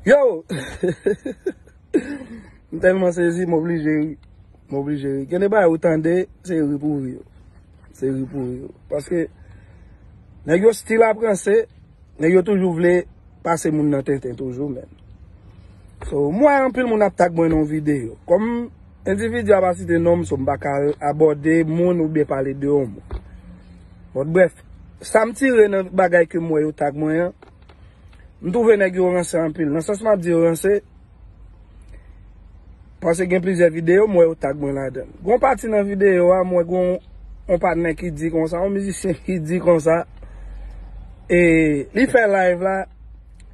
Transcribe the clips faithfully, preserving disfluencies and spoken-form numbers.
Yo! M tèlman sezi, m oblije ri. M oblije ri. Gen de bagay ou tande, se ri pou ri yo. Se ri pou ri yo. Paske nèg yo still ap ranse, nèg yo toujou vle pase moun nan tenten toujou menm. So, m wè anpil moun ap tag mwen nan yon videyo. Kòm endividi a pa site non m, so m pa ka abòde moun oubyen pale de yon moun. Bon, brèf, sa m tire nan bagay ke m wè yo tag mwen an, m twouve nèg yo ranse anpil. Nan sans m ap di yo ranse, paske gen plizyè videyo m wè yo tag mwen ladan l. Gon pati nan videyo a, m wè gon yon patnè ki di konsa, yon mizisyen ki di konsa, e li fè live la,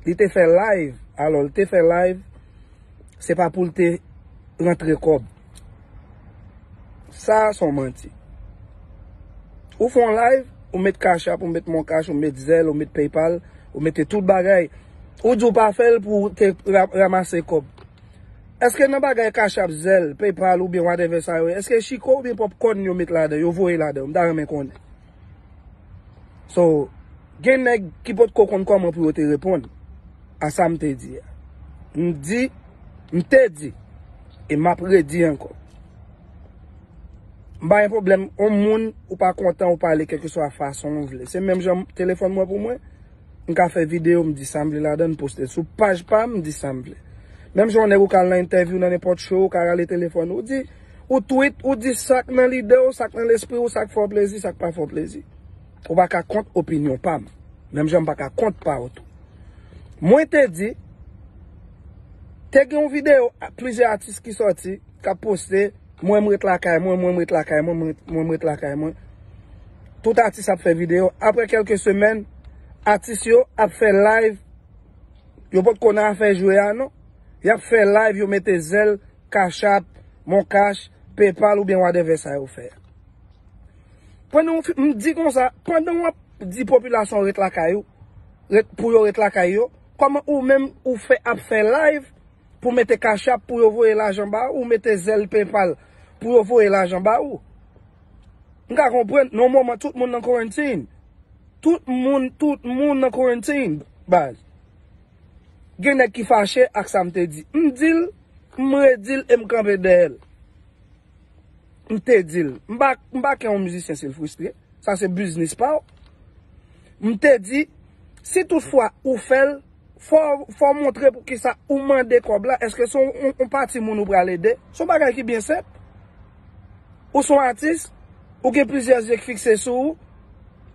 li te fè live, alò, li te fè live, se pa pou l te rantre kòb. Sa a se yon manti. Ou fè yon live, ou met Cash App, ou met Mon Cash, ou met Zelle, ou met PayPal, ou mete tout bagay. Ou di w pa fè l pou w te ra- ranmase kòb. Èske nan bagay Cash App, Zelle, PayPal oubyen whatever sa yo ye, èske chiko oubyen popcorn yo met ladan, yo voye ladan? M ta renmen konnen. So, gen nèg ki potko konn kòman pou yo te reponn a sa m te di a. M di, m te di, e m ap redi ankò. M pa gen pwoblèm, yon moun ou pa kontan ou pale kèlkeswa fason w vle. Se menm jan telefòn mwen pou mwen, m ka fè videyo, m di sa m vle ladan l, m poste l sou paj pa m, m di sa m vle. Menm jan yon nèg ou ka al nan entèvyou, nan nenpòt show, ou ka rale telefòn ou, ou di, ou tweet, ou di sa k nan lide w, sa k nan lespri w, sa k fè w plezi, sa k pa fè w plezi. Ou pa ka kont opinyon pa m. Menm jan m pa ka kont pa w tou. Mwen te di, te gen yon videyo a- plizyè atis ki sòti, k ap poste, mwen m ret lakay mwen, mwen m ret lakay mwen, mwen mwen m ret lakay mwen. Tout atis ap fè videyo. Apre kèlke semèn, atis yo ap fè live. Yo potko nan afè jwe a non. Y ap fè live, yo mete Zelle, Cash App, Mon Cash, PayPal oubyen whatever sa yo fè. Pandan w fi- m di konsa, pandan w ap di popilasyon ret lakay ou, ret, pou yo ret lakay yo, kòman ou menm ou fè ap fè live pou mete Cash App pou yo voye lajan ba ou, ou mete Zelle, PayPal pou yo voye lajan ba ou? M ka konprann, nan yon moman tout moun nan quarantine. Tout moun, tout moun nan quarantine, baz. Gen nèg ki fache ak sa m te di. M di l, m redi l e m kanpe dèyè l. M te di l. M pa, m pa ke yon mizisyen si l fristre. Sa se biznis pa w. M te di, si toutfwa ou fè l, fò, fò w montre poukisa ou mande kòb la. Èske se yon, yon, yon pati moun ou pral ede? Se yon bagay ki byen senp. Ou se yon atis, ou gen plizyè zye k fikse sou ou.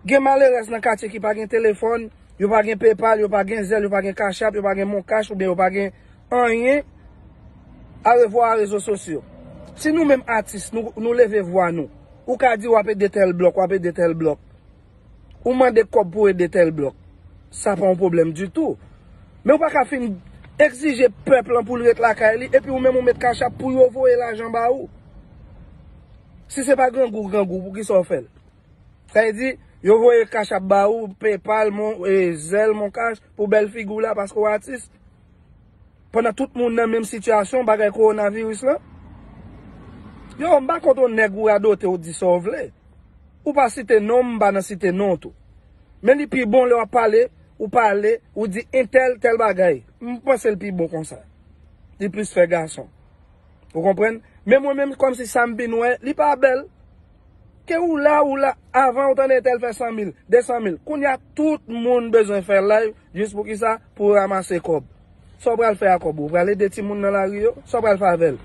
Gen malerèz nan katye ki pa gen telefòn, yo pa gen PayPal, yo pa gen Zelle, yo pa gen Cash App, yo pa gen Mon Cash, oubyen yo pa gen anyen. Arevwa a rezo sosyo. Si nou menm atis, nou, nou leve vwa nou, ou ka di w ap ede tèl blòk, w ap ede tèl blòk. Ou mande kòb pou ede tèl blòk. Sa pa yon pwoblèm ditou. Men ou pa ka fin egzije pèp lan pou l ret lakay li, epi ou menm ou met Cash App pou yo voye lajan ba ou. Si se pa grangou, grangou, poukisa w fè l? Sa vle di, yo voye Cash App ba ou, PayPal, Mon, e, Zelle, Mon Cash, pou bèl figi w la, paske w atis. Pandan tout moun nan menm sitiyasyon, bagay kowonaviris lan. Yo, m pa kont yon nèg ou radote, ou di sa w vle. Ou pa site non m, m pa nan site non w tou. Men li pi bon lè w ap pale, ou pale, ou di entèl, tèl bagay. M panse l pi bon konsa. Li plis fè gason. Ou konprann? Men mwen menm, kòmsi sa m vin wè, li pa bèl. Ke ou la, ou la, avan ou tande entèl fè san mil, de san mil. Kounye a, tout moun bezwen fè live, jis pou kisa? Pou ranmase kòb. Sa w pral fè a kòb ou? Ou pral ede timoun nan lari yo? Sa w pral fè avè l?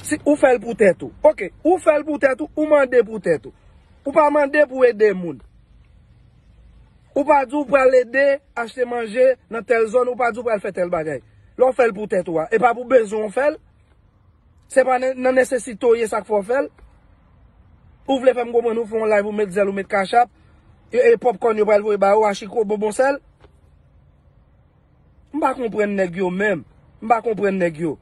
Si ou fè l pou tèt ou. Oke, ou fè l pou tèt ou, ou mande pou tèt ou. Ou pa mande pou ede moun. Ou pa di w pral ede achte manje nan tèl zòn, ou pa di w pral fè tèl bagay. Lè w fè l pou tèt ou a, e pa pou bezwen w fè l. Se pa nan, nan nesesite w ye sa k fè w fè l. Ou vle fè m konprann ou fè yon live, ou met Zelle, ou met Cash App, e, e popcorn yo pral voye ba ou, a chiko, bonbon sèl. M pa konprann nèg yo menm. M pa konprann nèg yo.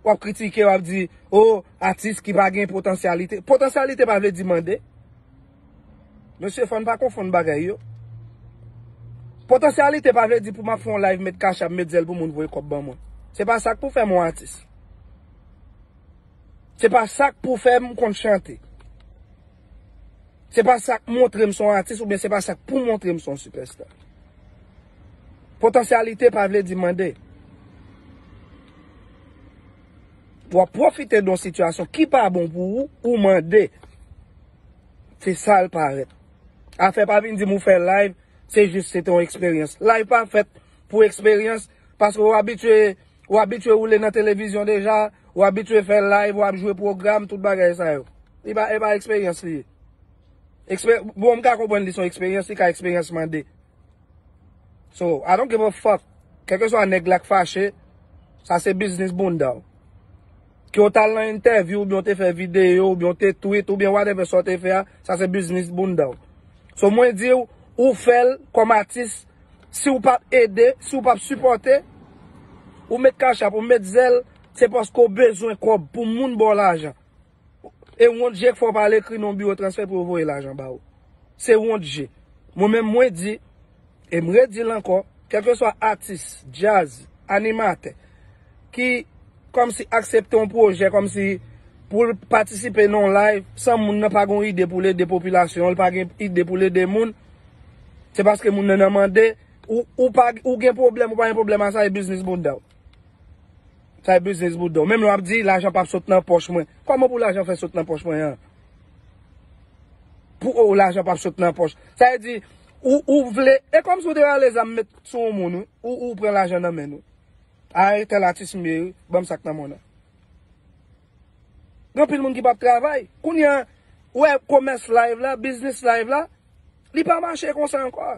W ap kritike, w ap di, o, atis ki pa gen potansyalite. Potansyalite pa vle di mande. Mesye, fò n pa konfonn bagay yo. Potansyalite pa vle di pou m ap fè yon live, met Cash App, met Zelle pou moun voye kòb ban mwen. Se pa sa k pou fè m yon atis. Se pa sa k pou fè m konn chante. Se pa sa k montre m se yon atis, oubyen se pa sa k pou montre m se yon sipèsta. Potansyalite pa vle di mande. W ap pwofite de yon sitiyasyon ki pa bon pou ou, ou mande. Se sa l parèt. Afè pa vin di m ou fè live, se jis se te yon eksperyans. Live pa fèt pou eksperyans, paske w abitye, w abitye woule nan televizyon deja, w abitye fè live, w ap jwe pwogram, tout bagay sa yo. E pa, e pa eksperyans li ye. Eksper-, bon, m ka konprann li se yon eksperyans, li ka eksperyans mande. So, I don't give a fuck. Kèlkeswa nèg la k fache, sa se biznis bounda w. Ke w t al nan entèvyou, oubyen w te fè videyo, oubyen w te tweet, oubyen whatever sa w te fè a, sa se biznis bounda w. So, mwen di w, ou fè l kòm atis, si w p ap ede, si w p ap sipòte, ou met kachap, ou met zèl, se paske w bezwen kòb pou moun ba w lajan. E wont je k fè w pa al ekri nan yon biwo transfè pou yo voye lajan ba ou. Se wont je. Mwen menm mwen di, e m redi l ankò, kèlkeswa atis, djaz, animatè, ki kòmsi aksepte yon pwojè kòmsi pou l patisipe nan yon live, san moun nan pa gen yon ide pou l ede popilasyon, li pa gen ide pou l ede moun, se paske moun nan nan mande, ou, ou pa, ou gen pwoblèm, ou pa gen pwoblèm a sa, e biznis bounda w. Sa e biznis bounda w. Menm lè w ap di, lajan p ap sot nan pòch mwen. Kòman pou lajan fè sot nan pòch mwen an? Pou ou, lajan p ap sot nan pòch. Sa vle di, ou, ou vle, e kòmsi w te rale zam met sou yon moun, wi. Ou, ou pran lajan nan men nou. A, e tèl atis m ye, wi. Ban m sa k nan men w nan. Gen anpil moun ki p ap travay. Kounye a, ou wè komès live la, biznis live la, li pa mache konsa ankò.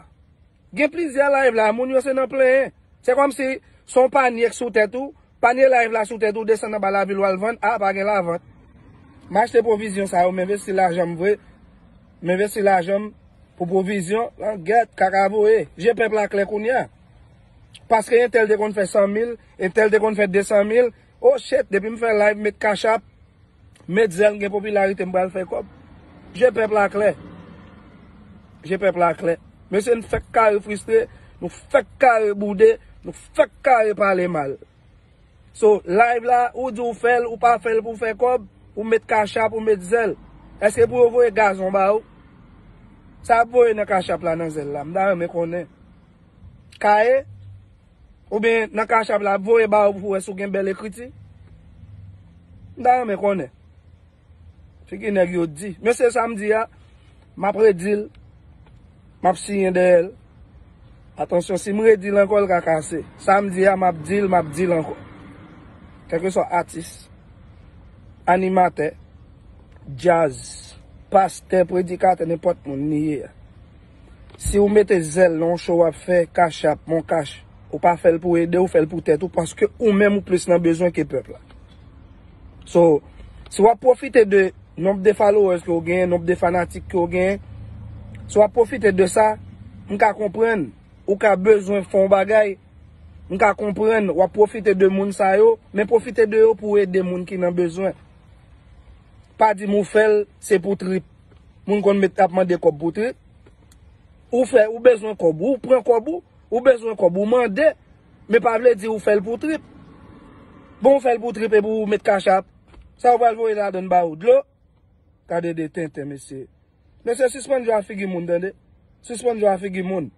Gen plizyè live la, moun yo se nan plenyen. Se kòmsi se yon panye k sou tèt ou, panye live la sou tèt ou, desann anba lavil w al vann, a, pa gen lavant. M achte pwovizyon sa yo, m envesti lajan m vre, m envesti lajan m pou pwovizyon, langèt, kaka voye. Je pèp la klè kounye a. Paske entèl te konn fè san mil, entèl te konn fè de san mil, oh shit, depi m fè live, met kachap, met zèl, gen popilarite, m pral fè kòb. Je pèp la klè. Je pèp la klè. Mesye, n fèk kare fristre, nou fèk kare boude, nou fèk kare pale mal. So, live la, ou di ou fè l, ou pa fè l pou fè kòb, ou met kachap, ou met zèl. Èske pou yo voye gazon ba ou? Sa ap voye nan kachap la, nan zèl la, m ta renmen konnen. Kaye? Oubyen nan kachap la, ap voye ba ou pou wè si w gen bèl ekriti? M ta renmen konnen. Figi nèg yo di. Mesye, sa m di a, m ap redi l, m ap siyen dèyè l. Atansyon, si m redi l ankò, l ka kase. Sa m di a, m ap di l, m ap di l ankò. Kèlkeswa atis, animatè, djaz, pastè, predikatè, nenpòt moun li ye a. Si w mete zèl nan yon show w ap fè, kachap, mon kach, ou pa fè l pou ede, ou fè l pou tèt ou, paske ou menm ou plis nan bezwen ke pèp la. So, si w ap pwofite de nonb de followers ke w genyen, nonb de fanatik ke w genyen, si w ap pwofite de sa, m ka konprann, ou ka bezwen fè yon bagay, m ka konprann, w ap pwofite de moun sa yo, men pwofite de yo pou w ede moun ki nan bezwen. Pa di m ou fè l, se pou trip. Moun konn met ap mande kòb pou trip. Ou fè, ou bezwen kòb, ou pran kòb ou, ou bezwen kòb, ou mande, men pa vle di ou fè l pou trip. Bon, ou fè l pou trip epi ou met kachap. Sa ou pral voye ladann ba ou dlo? Gade de tenten, mesye. Mesye, sispann jwe a figi moun, tande. Sispann jwe a figi moun.